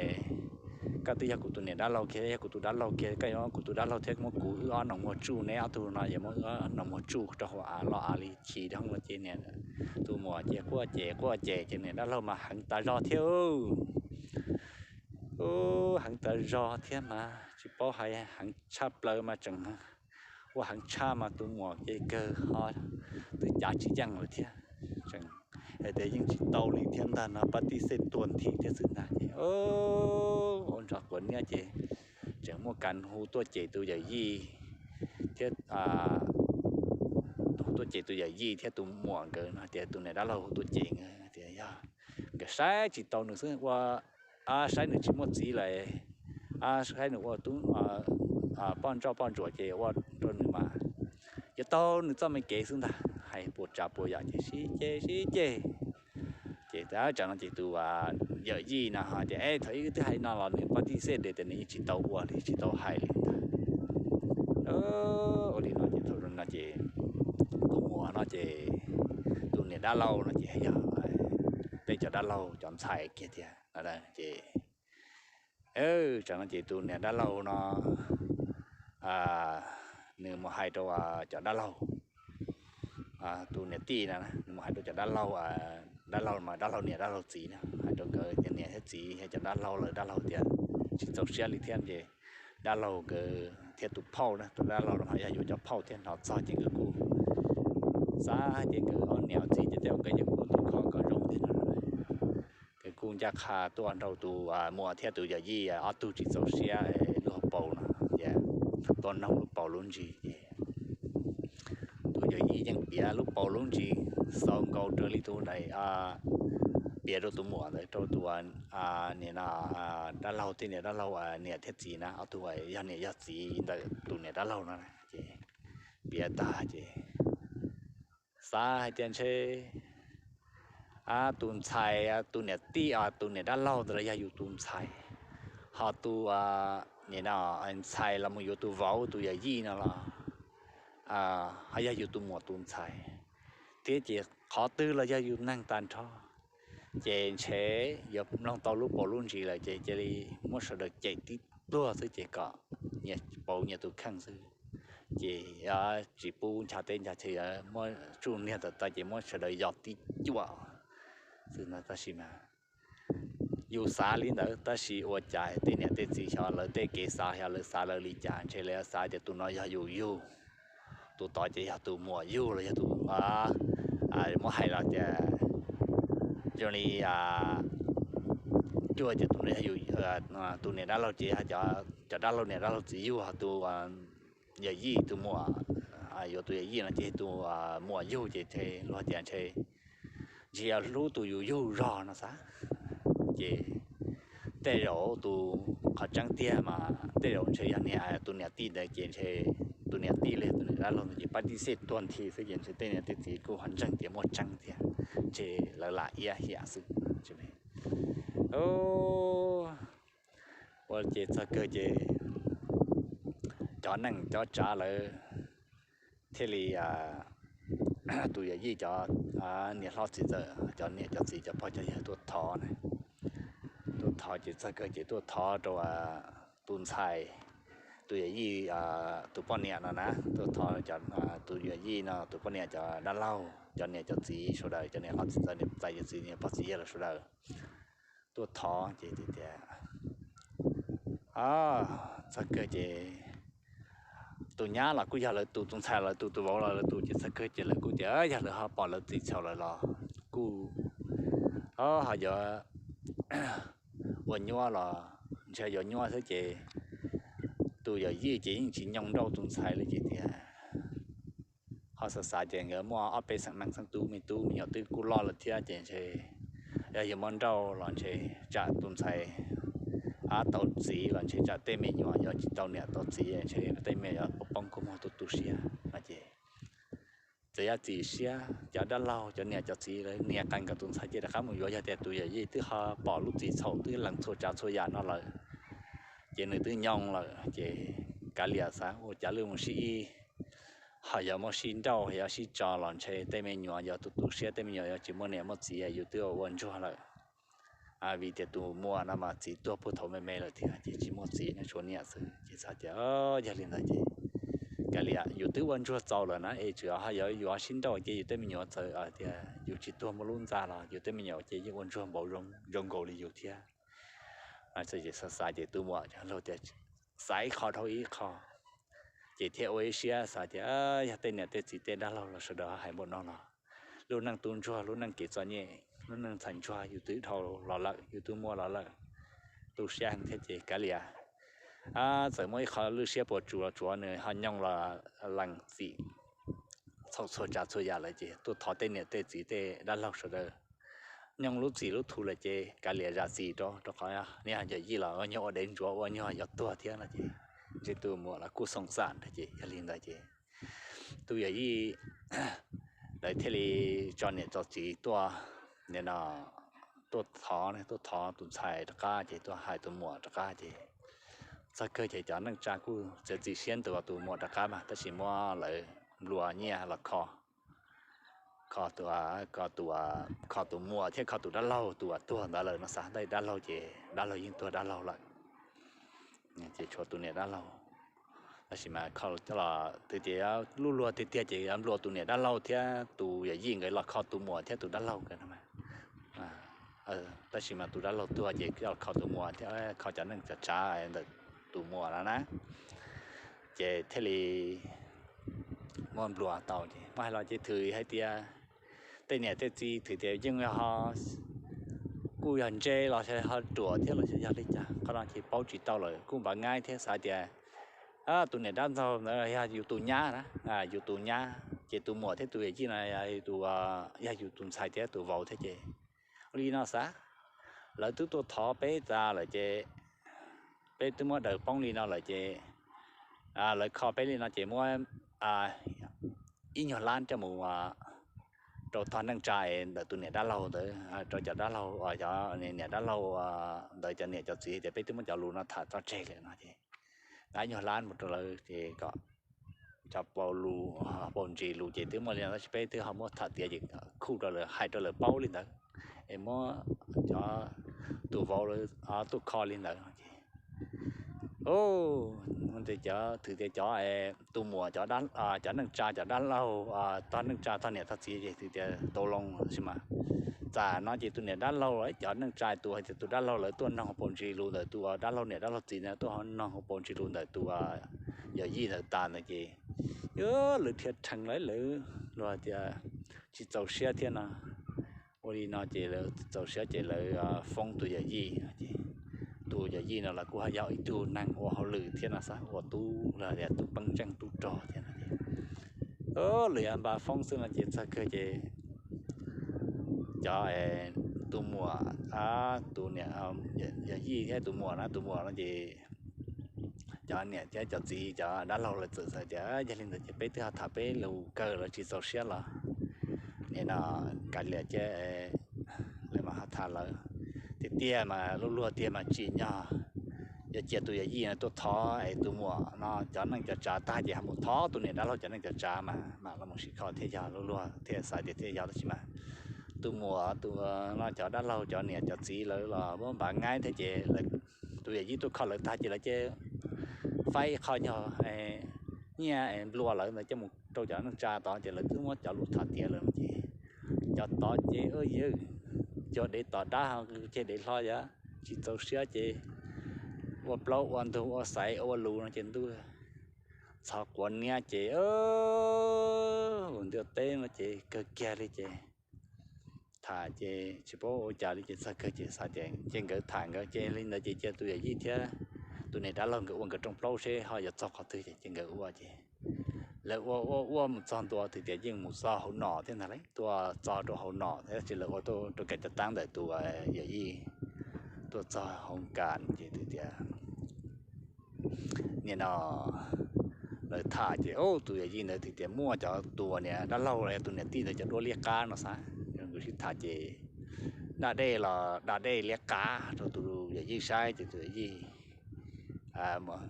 koj twb yog kuv tus niam dab laug kiag, yog kuv tus dab laug kiag, koj yuav muab kuv tus dab laug thiab muab kuv wb ob nus muag tsuj, neb ob tug no yuav muab wb ob nus muag tsuj rau hauv av los av li, chim dhau los ces niam, tus muam ces quaj ces quaj ces ces niam dab laug mas heev tas zog thiab. Heev tas zog thiab mas tsis paub hais heev tshaj plaws mas tseem ua heev tshaj mas tus muam ces kawg ho twb cav tsis yeej lawm thiab, tseem hais tias yeej tsis tau li thiab ntag no, pab tij xej tuag nthi thiab xwb ntag ces ua nrog quav niab ces tseem muaj kas hu tuaj cem tus yawm yij thiab, hu tuaj cem tus yawm yij thiab tus muam nkawd no tias tus niam dab laug hu tuaj cem nkawd tias yog nkawd saib tsis tau nws xwb, ua saib nws tsis muaj txiv lawm, saib nws ua tub poj ntsoj poj ntsuam ces ua rau nws mas yuav taug nws txoj me kev xwb ntag, hais puas tsav puas yam ces sib ceg sib ceg. Ces tam no ces tus yawm yij no ho tias es thaum ub twb hais no los nws pab tij xej tias nws yeej tsis tau ua li, tsis tau hais li ntag. Ua li no ces thaum no ces tus muam no ces tus niam dab laug no ces yog peb cov dab laug cov ntxhais kiag tiag ces tam no ces tus niam dab laug no nws mus hais rau cov dab laug, tus niam tij no nws mus hais rau cov dab laug, dab laug mas dab laug niam dab laug txiv no hais rau nkawd tias niam thiab txiv yog cov dab laug lawm, dab laug tias tsis txaus siab li thiab ces dab laug nkawd thiab tus phauj na, tus dab laug no ho yog yuav cov phauj thiab, hnov txog ces nkawd kuj xav ces nkawd ob niam txiv ces tej nkawd yeej ua tus kho kom zoo thiab no. Nkawd kuj ncaj qha tuaj nrog tus muam thiab tus yawm yij ob tug tsis txaus siab lub hauv paus no ces tuaj noog lub paus lub ntsis ces tus yawm yij yeej piav lub paus lub ntsis xaus nkaus raws li tus daim piav rau tus muam ntawd rau tus niam dab laug, tej niam dab laug, niam thiab txiv na, ob tug yog niam yog txiv ntawm tus niam dab laug no ces piav tag ces xav hais tias ntshe tus ntxhais, tus niam tij, tus niam dab laug ntawd los yog yus tus ntxhais, ho tus ntxhais los mus yuav tus vauv tus yawm yij no los ho yog yus tus muam tus ntxhais thiab ces qhov twg los yog yus neeg tag nrho. Ces ntshe yuav mloog tau lub paus lub ntsis lawm ces cia li muab sawv daws cem tib pluag xwb ces kom nyias pauv nyias tus kheej xwb. Ces tsis pub ncha teb ncha chaw, muab tsuj niag tawm tawm ces muab sawv daws yos tib cuam xwb no. Tab sis mas yus xav li ntawd tab sis ua cas tej niam tej txiv xyov lawv tej kev xav, xyov lawv xav lawv li cas, ntshe lawv xav tias tus no yog yus yug, tus tod ces yog tus muam yug los yog tus, muab hais los tias zoo li cuaj ces tus no yog tus niam dab laug ces yog cov dab laug niam dab laug txiv yug, ho tus yawm yij tus muam, yuav tus yawm yij no ces tus muam yug ces luag tias ntshe, ntshe yog hlub tus yus yug zog no xav. Ces tej zaum tus, qhov tseeb tiag mas tej zaum ntshe yog niam, tus niam tij ntawd ces ntshe tus niam tij los tus niam dab laug ntawd ces pab tib xej tuag nthi xwb ces ntshe tej niam tej txiv kuj ho ntseeg tias muaj tseeb tiag, ntshe lawv lam iab hiam xwb. Ua ces txog kawg ces cov neej cov tsav lawv thiaj li, tus yawm yij cov niam hlob txiv ntxawm, cov niam cov txiv cov pog cov yawg tuaj thov na, tuaj thov ces txog kawg ces tuaj thov rau tus ntxhais, tus yawm yij tus poj niam no na, tuaj thov tus yawm yij no tus poj niam cov dab laug, cov niam cov txiv sawv daws, cov niam hlob txiv ntxawm, niam tais yawm txiv, niam pog txiv yawg lawv sawv daws tuaj thov ces tias, txog kawg ces tus nyab los kuj yog lawv tus, tus ntxhais los lawv tus, tus vauv los lawv tus, ces txog kawg ces lawv kuj tias yog lawv ho pom lawv txiv txhaum lawm los kuj ho yuav ua nyuaj los ntshe yuav nyuaj xwb ces tus yawm yij ces yeej tsis nyoo nrauj tus ntxhais li ces tias ho xav xav ces nkawd muaj ob peb xeem neej xeeb tub me tub me nyuam twb kuj loj lawm thiab ces ntshe yog yuav muab nrauj los ntshe tsam tus ntxhais tau txiv los ntshe tsam tej me nyuam yuav tsis tau niam tau txiv ntshe tej me nyuam yuav poob kua muag tu tu siab no ces txawm yog txim siab cov dab laug cov niam cov txiv lawv nias qees kom tus ntxhais cia rov qab mus yuav, yog tias tus yawm yij twb ho pom lub txim txhaum twb lees txhua tsav txhua yam no lawm ces nws twb nyoo lawm ces kav liam xav ua cas lwj mus sib ib, ho yog muab sib nrauj yog sib tso los ntshe tej me nyuam yuav tu tu siab, tej me nyuam yuav tsis muaj niam muaj txiv, yus twb ua ntsuag lawm. Vim tias tus muam no mas txiv tuag puag thaum me me lawm thiab ces tsis muaj txiv, tshuav niam xwb ces xav tias yog li ntawd ces kav liam, yus twb ua ntsuag txaus lawm na es tseem ho yuav sib nrauj ces yus tej me nyuam txawm tias yus tsis tuag muaj lub ntxa los yus tej me nyuam ces yeej ua ntsuag npaum zoo nkaus li yus thiab. Xav xav ces tus muam laug tias xav ib qho dhau ib qho ces thiaj ua ib siab xav tias yog tej niam tej txiv tej dab laug los sawv daws hais npaum no los lub neej tub ntsuag, lub neej kev txom nyem, lub neej ntxhais ntsuag yus twb dhau los lawm, yus twb muaj los lawm, tu siab heev thiab ces kav liam, txawm muaj ib qho lwj siab puas tsuaj los tsuav nws ho nyoo los lees txim txhaum txhua tsav txhua yam lawm ces tuaj thov tej niam tej txiv tej dab laug sawv daws nyoo lub txim lub thu lawm ces kav liam zam txim rau, rau qhov niag yawm yij los ua nyuag ua dev ntsuav ua nyuag yuav tuag thiab no ces ntshe tus muam los kuj xoom xam ntag ces yog li ntawd ces tus yawm yij lawv thiaj li tso niam tso txiv tuaj, tuaj thov, tuaj thov tus ntxhais rov qab ces tuaj hais tus muam rov qab ces txog kawg ces cov neej tsa kuj txiav txim siab ntuas tus muam rov qab mas tab sis muab lawv nplua nyiaj los kho, kho tus, kho tus muam thiab kho tus dab laug, tus uas tuag ntawd lawm no xav, tab sis dab laug ces dab laug yeej tuag dab laug lawm ces tshuav tus niam dab laug. Tab sis mas kho coj los twb tias lub luag tiag tiag ces yuav nplua tus niam dab laug thiab tus yawm yij nkawd los kho tus muam thiab tus dab laug nkawd no. Tab sis mas tus dab laug tuag ces coj los kho tus muam thiab kho cov neej cov tsav ntawm tus muam no na, ces thiaj li muab nplua tau ces muab hais los ces thwm hais tias tej niam tej txiv thwm tias yeej ho kuj yog ntse los ho ruam thiab los yog li cas qhov no ces paub tsis tau lawm, kuj npav ngaib thiab xav tias tus niam dab laug ntawd yog yus tus nyab na, yus tus nyab ces tus muam thiab tus yawm yij no yog yus tus ntxhais thiab tus vauv thiab ces li no xav, lawv twb tuaj thov peb tas lawm ces peb twb muab daws poob li no lawm ces lawv kho peb li no ces muab ib nyuag lab coj mus rau tog neej tsa ntawm tus niam dab laug ntawd, rau cov dab laug, cov niam dab laug ntawd cov niam cov txiv tias peb twb muab cov lus no tham tso tseg lawm no ces ib nyuag lab mus rau lawv ces kom cov paus ntsis lus ces twb muaj li no tab sis peb twb ho muab tham tiav ces khuj rau lawv, hais rau lawv paub li ntawd es muab cov tus vauv tuaj kho li ntawd no ces cov thwm tias cov tus muam, cov neej tsa cov dab laug, tog neej tsa tog niam tog txiv ces thwm tias tau loo tab sis mas txawm no ces tus niam dab laug cov neej tsa tus hais tias tus dab laug lawv tuaj noog paus ntsis lus ntawm tus dab laug niam dab laug txiv ntawd tuaj noog paus ntsis lus ntawm tus yawm yij ntawd tas ntawd ces lawv dhia rhees lawv, lawv luag tias tsis txaus siab thiab no. Ua li no ces lawv txaus siab ces lawv foob tus yawm yij no ces tus yawm yij no los kuj yog ib tug neeg ua hauj lwm thiab no xav ua tub los tias tub peeb zeej tub rog thiab no ces lawv yuav npaj foob xwb no ces txog kawg ces cov tus muam, tus niam, yawm yij thiab tus muam no, tus muam no ces cov niam thiab cov txiv cov dab laug lawv txawm hais tias yog li ntawd ces peb twb ho tham peb lus kawg lawv tsis txaus siab los nim no kav liam cia lawv mas ho tham lawv. Tiag tiag mas luag luag tiag mas tsim nyog yuav cia tus yawm yij no tuaj thov es tus muam no cov neej cov tsav tag ces ho mus thov tus niam dab laug cov neej cov tsav mas mam los mus sib kho thiaj yog, luag luag thiaj xav tias thiaj yog tab sis mas tus muam tus no cov dab laug cov niam cov txiv lawv los muab npav ngaib thiab ces tus yawm yij tuaj kho lawv tag ces lawv cia faib qho nyuag nyiaj nplua lawv ntawd coj mus rau cov neej tsa tod ces lawv twb muab cov lus tham tiav lawm no ces cov tod ces yawg cog dev tom dab ho ceg dev hlo yog tsis txaus siab ces ua plaub ua ntug ua xaiv ua lus no ces ntuj txhov quav niab ces ntiaj teb no ces kawg kiag li ces tham ces tsis paub ua cas li ces txog kawg ces xav tias ces nkawd tham nkawd ces li ntawd ces cia tus yawm yij thiab tus niam dab laug nkawd ua nkawd rooj plaub seb ho yuav txog qhov twg ces ces nkawd ua ces lawv ua ua ua mus txog ntua twb tias yeej mus txog hauv nom thiab ntag lauj, tuaj txog rau hauv nom thiab tab sis lawv ua tuaj rau kev cav taab ntawm tus yawm yij tuaj txog hauv kas ces twb tias nim no lawv tham ces tus yawm yij ntawd twb tias muaj cov tus niam dab laug los yog tus niam tij ntawd cov duab liab qab no xav, nkawd sib tham ces da dej los da dej liab qab rau tus yawm yij saib ces tus yawm yij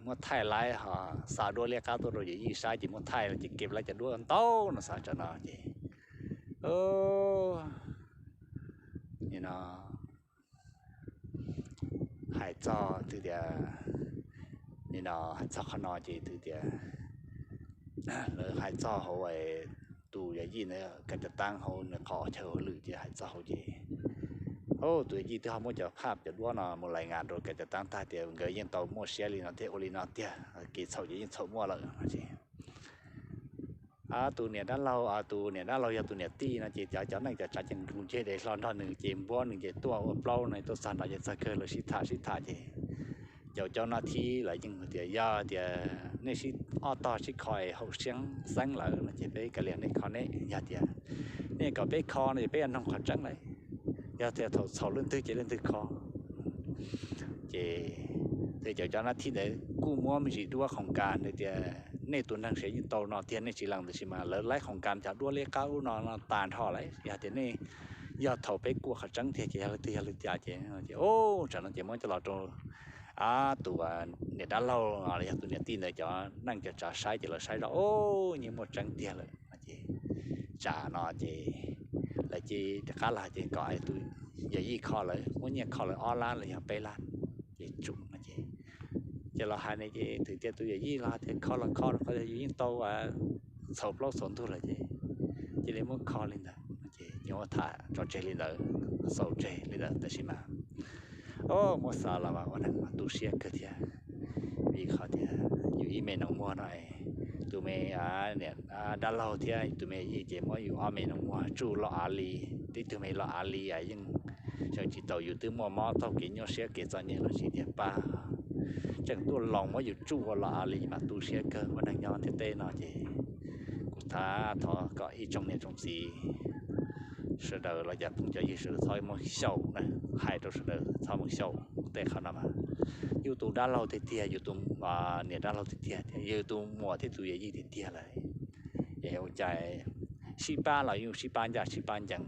muab thaij laib ho xa duab liab qab tuaj rau yawm yij saib ces muab thaij los ces kev laib cov duab ntau no xav tsam no ces nim no hais txog twb tias nim no hais txog qhov no ces twb tias lawv hais txog hauv tus yawm yij ntawd kev cav taab hauv nws qhov chaw hauj lwm ces hais txog hauv ces tus yawm yij twb ho muab cov phaj cov duab no mus lais ngas rau kev cav taab tag tias nkawd yeej tau muaj siab li no thiab ua li no tiag, kev txhaum ces yeej txhaum muaj lawm no ces tus niam dab laug, tus niam dab laug yog tus niam tij no ces cov cov neej cov tsav ces nrug ceg dev hlo nrog nws ces npuab nws ces tuaj ua plaub no tuaj txog nrad ces txog kawg lawv sib tham sib tham ces caum caum no thib lawv yeej tias yog tias nej sib ob tog sib kho es haum siab xeeb lawm no ces peb kav liam nej kho nej, yog tias nej kom peb kho no ces peb yuav noog qhov tseeb lawm, yog tias thaum txhaum leej twg ces leej twg kho. Ces caum cov no thib ntawd kuj muab me ntsis duab khoom kas tias nej tus neeg sav yeej tau no tiag nej tsis lees tab sis mas lawv laib khoom kas cov duab liab qab ub no no tas nrho lawm, yog tias nej, yog thaum peb kuaj qhov tseeb tiag ces yog leej twg yog leej twg ces, ces tsam no ces muab coj los rau tus niam dab laug los yog tus niam tij ntawd cov neej cov tsav saib ces lawv saib zoj ub yeej muaj tseeb tiag lawm no ces tsam no ces lawv cia li rov qab los hais tias kom tus yawm yij kho lawv, muab nyiaj kho lawv ob lab los yog peb lab ces tsum no ces ces los hais ne ces twb tias tus yawm yij los tias kho los kho rau qhov yus yeej tau txhaum plaub txhaum ntug lawm ces cia li muab kho li ntawd no ces ces muab tham tso tseg li ntawd, xaus tseg li ntawd tab sis mas muab xav los mas ua neeg mas tu siab kawg thiab, vim qhov tias yus ib me nus muag no tus me niam dab laug thiab tus me yij ces muab yus ob me nus muag tsuj loj av li, tib tug me loj av li yeej xyov tsis tau yus twb muaj mob taug kev nyuaj siab kev txom nyem los tsis tiag pab, tseem tuaj los muab yus tsuj ua loj av li mas tu siab kawg ua neeg nyob ntiaj teb no ces kuv thab thov kom ib tsoom niam tsoom txiv sawv daws los cov phooj cov ywg sawv daws txhob muab xyaum na, hais rau sawv daws txhob muab xyaum tej qhov no mas. Yus tus dab laug tiag tiag, yus tus niam dab laug tiag tiag, yus tus muam thiab tus yawm yij tiag tiag lawm. Es ua cas sib pab los yeej sib pab ncaj sib pab ncees.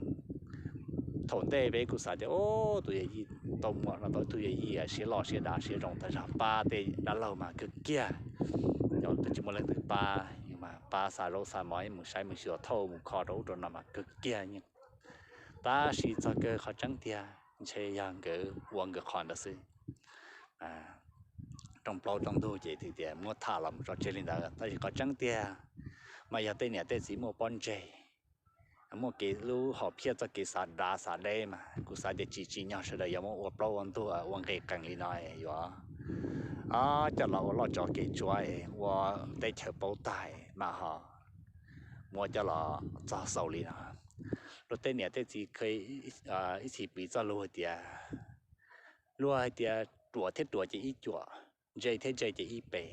Thaum ntej peb kuj xav tias, o, tus yawm yij tau muam no tau tus yawm yij siab loj siab dav siab zoo tag zog, pab tej dab laug mas kawg kiag. Cov twb tsis muaj leej twg pab, yus mas pab xa zaub xa mov, mus saib mus xyuas, thauj mus kho rau ub rau no mas kawg kiag. Tab sis txog kawg qhov tseeb tiag ntshe yog nkawd ua nkawd qhov ntawd xwb. Rooj plaub rooj ntug ces tias muab tham los mus tso tseg li ntawd, tab sis qhov tseeb tiag mas yog tej niam tej txiv muaj pob ntseg, muaj kev lub hom phiaj txoj kev xav dav xav deb mas kuv xav tias tsis tsim nyog sawv daws yuav muab ua plaub ua ntug ua nqi qees li no, yuav coj los ua loj tsov kev tsuav, ua teb chaws paub tag mas ho muab coj los txog xaus li no. Luag tej niam tej txiv ib txhis piv txoj lus hais tias, luag hais tias ruam thiab ruam ces ib cuam, ntse thiab ntse ces ib pes.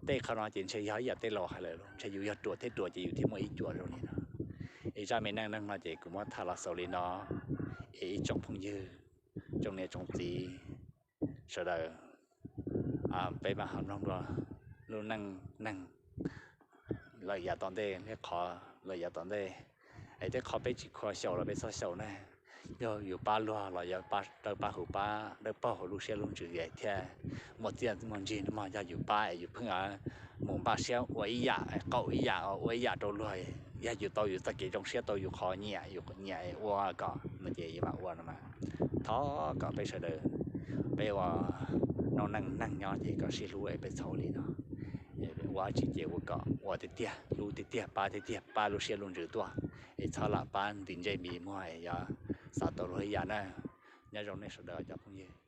Tej qhov no ces ntshe yog ib yam tej laus hais lawm, ntshe yus yog ruam thiab ruam ces yus thiaj muaj ib cuam zoo li no. Es zaj me neej neeg no ces kuv muab tham los xaus li no. Es ib tsoom phooj ywg, tsoom niam tsoom txiv sawv daws, peb mam ho mloog dua lub neej neeg lawm yav tom ntej, tej qhov lawm yav tom ntej. Es tej qhov peb tsis khuam xyaum los peb txhob xyaum ne. Yog yus pab luag los yog dawb pab hauv pab, dawb paug hauv lub siab lub ntsws thiaj muaj txiaj muaj ntsig. Nws mas yog yus pab es yus pheej mus npaj siab ua ib yam, qaum ib yam, ua ib yam rau luag. Yog yus tau yus txoj kev zoo siab, tau yus qhov nyiam, yus nyiam ua kom no ces yus mam ua no mas. Thov kom peb sawv daws, peb ua noob neej neeg nyob ces kom sib hlub es peb txhob li no. Ua dab tsi ces ua kom ua tiag tiag, hlub tiag tiag, pab tiag tiag, pab lub siab lub ntsws tuaj, es txhob lam pab ntim ntsej ntim muag, yog xav tau luag ib yam na. Nyob zoo nej sawv daws cov phooj ywg.